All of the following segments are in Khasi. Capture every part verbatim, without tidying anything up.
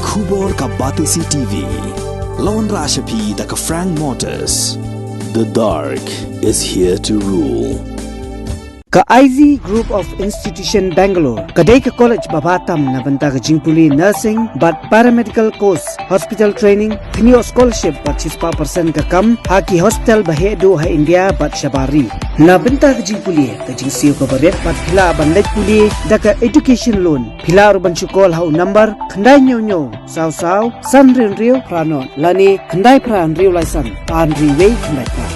Khubor ka Batesi T V. La wanrah sha phi da ka Frank Motors. The dark is here to rule. Ka I Z Group of Institution Bangalore ka dei ka college ba bha tam na bynta ka jingpule nursing bad paramedical course, hospital training, kynnoh scholarship bad shispah percent ka kam ha ki hospital ba heh duh ha India bad shabar ri. Na bynta ka jingpule, ka jingsiew kaba rit bad phi lah ban leit pule da ka education loan. Phi lah ruh ban shu call ha u number khyndai hynñiew hynñiew saw saw san hynriew hynriew phra nod lane khyndai phra hynriew lai san ar hynriew wei khyndai phra.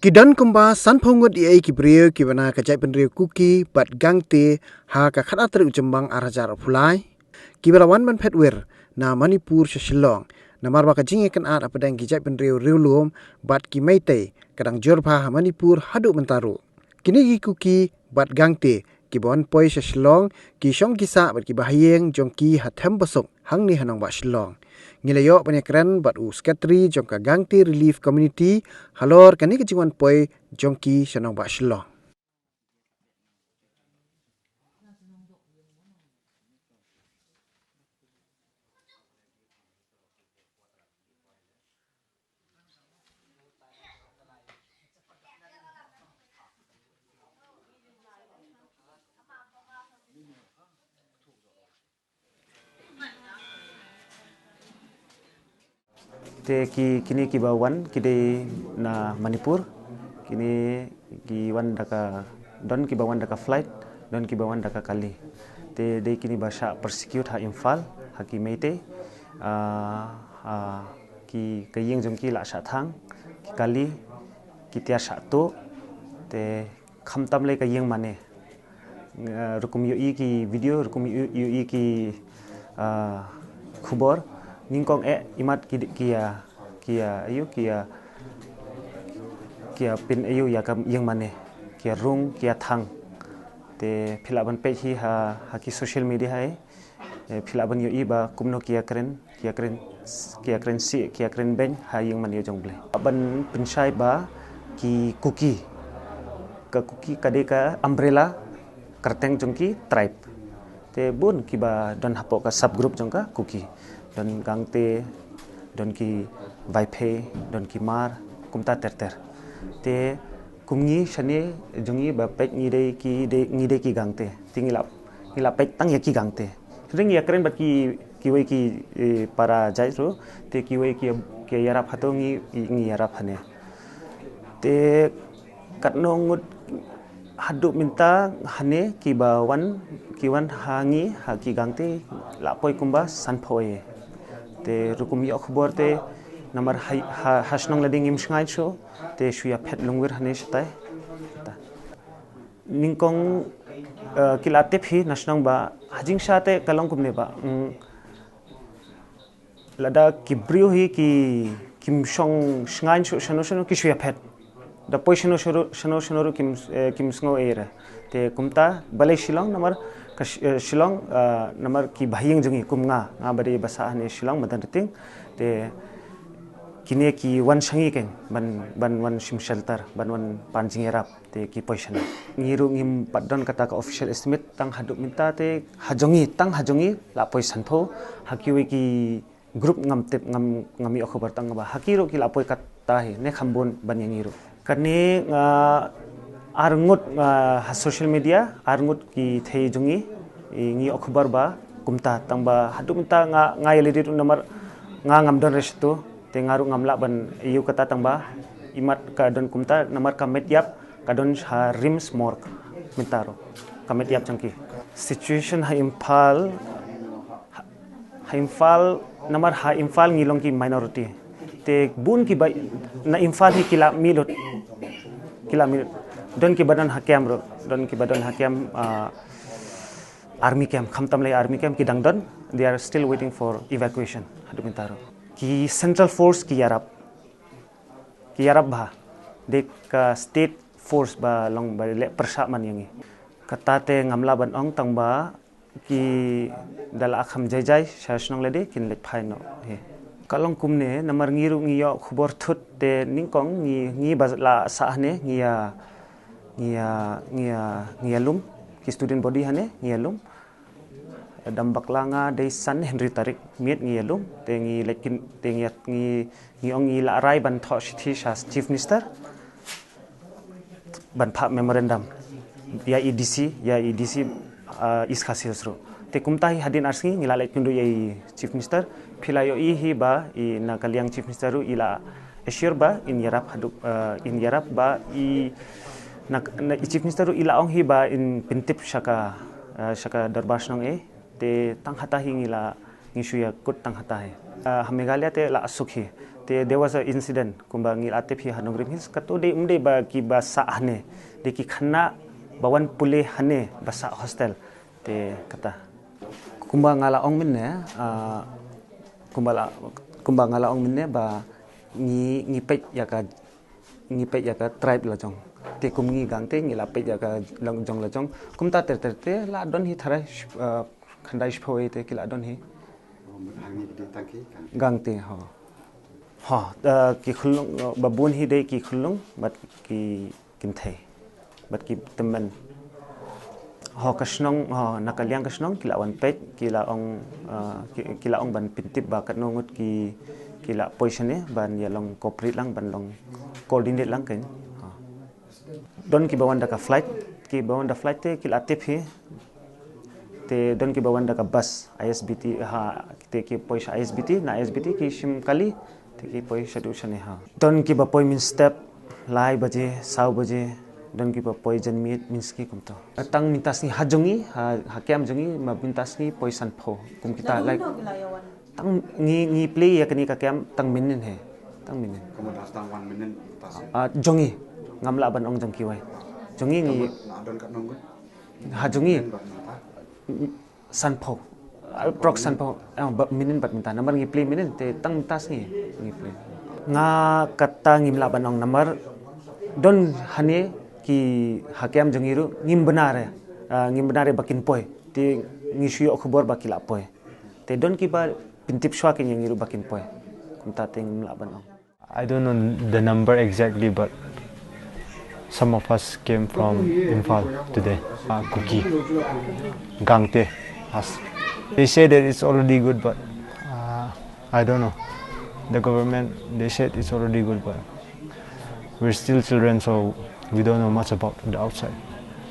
Ki don kumba sanphew ngut ïa ki briew kiba na ka jaitbynriew Kuki bad Gangte ha ka khatar tarik u Jymmang ar hajar arphew lai, kiba la wan ban phet wir na Manipur sha Shillong, namar ba ka jingïakynad hapdeng ki jaitbynriew riewlum bad ki Meitei ka dang jur bha ha Manipur haduh mynta ruh. Kine ki Kuki bad Gangte kiba wan poi sha Shillong, ki shong ki sah bad ki bahaïing jong ki ha Thembasuk hangne ha nongbah Shillong. Ngi la ïoh ban ïakren bad u Secretary jong ka Gangte Relief Community halor kane ka jingwan poi jong ki sha nongbah Shillong. Te ki, kine kiba wan ki dei na Manipur, kine ki wan da ka, don kiba wan da ka flight, don kiba wan da ka kali. Te dei kine ba shah persecute ha Imphal ha ki Meitei. Ah, ah, ki, ka ïing jong ki la shah thang, ki kali ki tiar shah tuh. Te khamtam lei ka ïing mane. Nga rukom ïohi ki video, rukom ïohi, ïohi ki, ah, khubor. Nyngkong eh imat ki, ki ïa, ki ïa, aïu, ki ïa, ki ïa pyn aïu ïa ka ïing mane, ki ïa rung, ki ïa thang. Te phi lah ban peit hi ha, ha ki social media ha eh. Eh, phi lah ban ïohi ba kumno ki ïa kren, ki ïa kren, ki ïa kren sih, ki ïa kren beiñ ha ïing mane jong U Blei. Ban pynshai ba ki Kuki, ka Kuki ka dei ka umbrella kyrteng jong ki tribe. Te bun kiba don hapoh ka subgroup jong ka Kuki. Don Gangte, don ki Vaiphei, don ki Hmar, kumta ter ter. Te kum ngi shane jong ngi ba peit ngi dei ki, dei, ngi dei ki Gangte. Te ngi lah, ngi lah peit tang ïa ki Gangte. Hynrei ngi ïakren bad ki, kiwei ki, eh, para jait ruh, te kiwei ki, ki ïarap hato, ngi, ngi ïarap hane. Te katno ngut haduh mynta hane kiba wan, ki wan ha ngi, ha ki Gangte, lah poi kumba sanphew ïa. Te rukom ïoh khubor te namar ha, ha, ha shnong lade ngim shngaiñ shuh, te shu ïa phet longwir hane shatai. Nyngkong, eh, ki la tip hi na shnong ba ha jingshisha te ka long kumne ba, mm, lada ki briew hi ki, kim shong shngaiñ shuh shano shano ki shu ïa phet. Da poi shano shano, shano shano ruh kim, eh, kim sngew ei re. Te kumta balei Shillong namar ka Sh-, eh, Shillong, eh, namar ki bahaïing jong ngi kum nga, nga ba dei ba sah hane Shillong Madanrting. Te kine ki wan sha ngi keiñ ban, ban wan shim shelter, ban wan pan jingïarap. Te ki poi shano. Ngi ruh ngim pat don kata ka official estimate tang haduh mynta te ha jong ngi, tang ha jong ngi lah poi sanphew, ha kiwei ki, Group ngam tip, ngam, ngam ïoh khubor tang ba ha ki ruh ki la poi kata hi, ne kham bun ban ïa ngi ruh. Kane nga arngut, ah, ha social media, arngut ki thei jong ngi, i ngi ïoh khubor ba kumta, tang ba haduh mynta nga, nga ïa leit ruh namar nga ngam don re shatu, te nga ruh ngam lah ban ïoh kata, tang ba imat ka don kumta namar ka met ïap ka don ha RIMS morgue mynta ruh, ka met ïap jong ki. Situation ha Imphal, ha Imphal, namar ha Imphal ngi long ki minority. Te bun ki ba na Imphal hi ki la mih lut. Ki la mih lut. Don ki ba don ha camp ruh. Don ki ba don ha camp, ah, army camp. Khamtam lei army camp ki dang don. They are still waiting for evacuation. Haduh mynta ruh. Ki central force ki ïarap. Ki ïarap bha. Dei ka state force ba long ba leh pyrshah man ïa ngi. Kata te ngam lah ban ong, tang ba ki da la kham jai jai sha shnong lade kin leit phai noh hi. Ka long kumne namar ngi ruh ngi ïoh khubor thut te nyngkong ngi, ngi ba la sah hangne ngi ïa, ngi ïa, ngi ïa, ngi ïa lum ki student body hangne ngi ïa lum. Dam bakla nga dei san Henry Tarik miet ngi ïa lum te ngi leit kin, te ngi, ngi, ngi ong ngi la rai ban thoh shithi sha Chief Minister. Ban phah memorandum ïa i DC, ïa i DC, ah, East Khasi Hills ruh. Te kumta hi hadien ar sngi ngi la leit kynduh ïa i Chief Minister, phi la ïohi hi ba i na ka liang Chief Minister ruh i la assure ba in ïarap haduh, ah, in ïarap ba i na, na i Chief Minister ruh i la ong hi ba in pyntip sha ka, ah, sha ka dorbar shnong ei. Te tang hata hi ngi la, ngi shu ïa kut tang hata hi. Ah, ha Meghalaya te la suk hi. Te there was a incident kumba ngi la tip hi ha Nongrim Hills, kato dei um dei ba ki ba sah hangne, dei ki khynnah ba wan pule hangne ba sah hostel. Te kata kumba nga la ong mynne, ah, kumba la, kumba nga la ong mynne ba ngi, ngi peit ïa ka, ngi peit ïa ka tribe la jong. Te kum ngi Gangte ngi la peit ïa ka la jong la jong. Kumta ter ter te la don hi tharai, ah, khyndai shiphew te ki la don hi. Oh, mut hangne ki dei tang ki Gangte. Gangte, ho. Ho, ah, ki khunlung, ah, ba bun hi dei ki khunlung bad ki kynthei bad ki tymmen. Ho ka shnong, ho na ka liang ka shnong ki la wan peit, ki la ong, ah, ki, ki la ong ban pyntip ba katno ngut ki, ki la poi shane ban ïa long cooperate lang, ban long coordinate lang kein. Ha. Don ki ba wan da ka flight, ki ba wan da flight te ki la tip hi. Te don ki ba wan da ka bus, ISBT, ha, te ki poi sha ISBT, na ISBT ki shim kali, te ki poi shaduh shane, ha. Don ki ba poi mynstep, lai baje, saw baje, don ki ba poi janmiet, mynski kumto. Tang mynta sngi ha jong ngi, ha, ha camp jong ngi, ma mynta sngi poi sanphew. Kum kita, like, tang ngi, ngi plie ïa kane ka camp tang mynnin hi. Tang mynnin. Ka mut tang wan mynnin mynta sngi. Ah, jong ngi. Ngam lah ban ong jong kiwei. Jong ngi ngi. Ka mut na don katno ngut? Ha jong ngi. Mynnin bad mynta? Sanphew. Approx sanphew. Ah, bad mynnin bad mynta. Namar ngi plie mynnin te tang mynta sngi ngi plie. Nga kata ngim lah ban ong namar don hangne ki ha camp jong ngi ruh ngim bna re. Ah, ngim bna re ba kin poi. Te ngi shu ïoh khubor ba ki la poi. Te don ki ba pyntip shuwa kein ïa ngi ruh ba kin poi. Kumta te ngim lah ban ong. I don't know the number exactly, but some of us came from Imphal today. Uh, Kuki, Gangte, us. They say that it's already good, but, uh, I don't know. The government, they said it's already good, but we're still children, so we don't know much about the outside.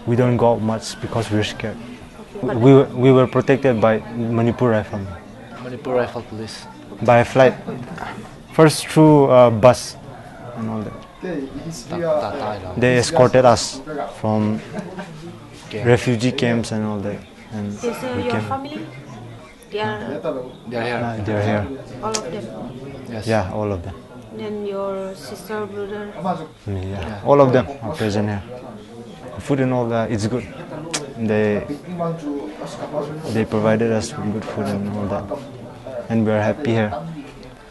We don't go out much because we're scared. We, we were protected by Manipur Rifle. Manipur Rifle Police. By flight. First through, uh, bus and all that. They escorted us from refugee camps and all that. And so we your came. Family? They are, they are here. Uh, they are here. All of them? Yes. Yeah, all of them. Then your sister, brother? Me, yeah. Yeah. All of them are present here. Food and all that, it's good. They, they provided us with good food and all that. And we are happy here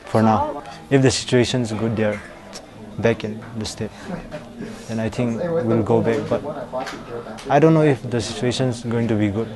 for now. If the situation is good there, back in the state, then I think we'll go back. But I don't know if the situation is going to be good.